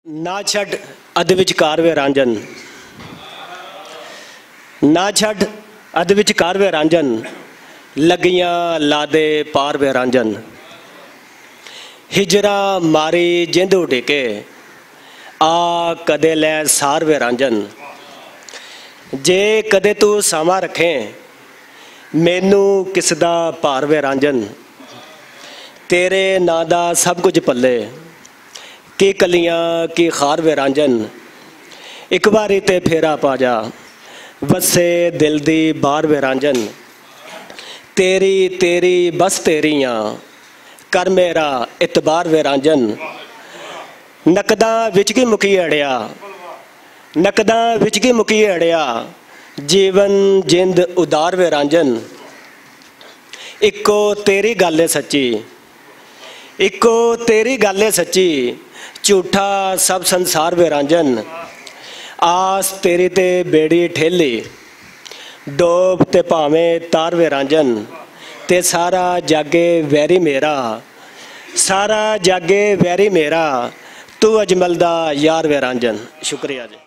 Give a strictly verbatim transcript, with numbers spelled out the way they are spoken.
نہ چھڈ ادھ وچ کار وے رانجن، نہ چھڈ ادھ وچ کار وے رانجن، لگیاں لادے پار وے رانجن۔ ہجرا ماری جند اڈیکے، آ کدے لے سار وے رانجن۔ جے کدے تو ساواں رکھیں، مینوں کس دا بھار وے رانجن۔ تیرے ناں دا سب کچھ پلے، کی کلیاں کی خار وے رانجن۔ اک واری تے پھیرا پا جا، وسے دل دی بار وے رانجن۔ تیری تیری بس تیریاں، کر میرا اعتبار وے رانجن۔ نقداں وچ کی مکی اڑیا، نقداں وچ کی مکی اڑیا، جیون جند ادار وے رانجن۔ اکو تیری گل ہے سچی، اکو تیری گل ہے سچی، جھوٹا سب سنسار وے رانجن۔ آس تیری تے بیڑی ٹھیلی، ڈوب تے پاویں تار وے رانجن۔ تے سارا جاگے ویری میرا، سارا جاگے ویری میرا، تو اجمل دا یار وے رانجن۔ شکریہ جی۔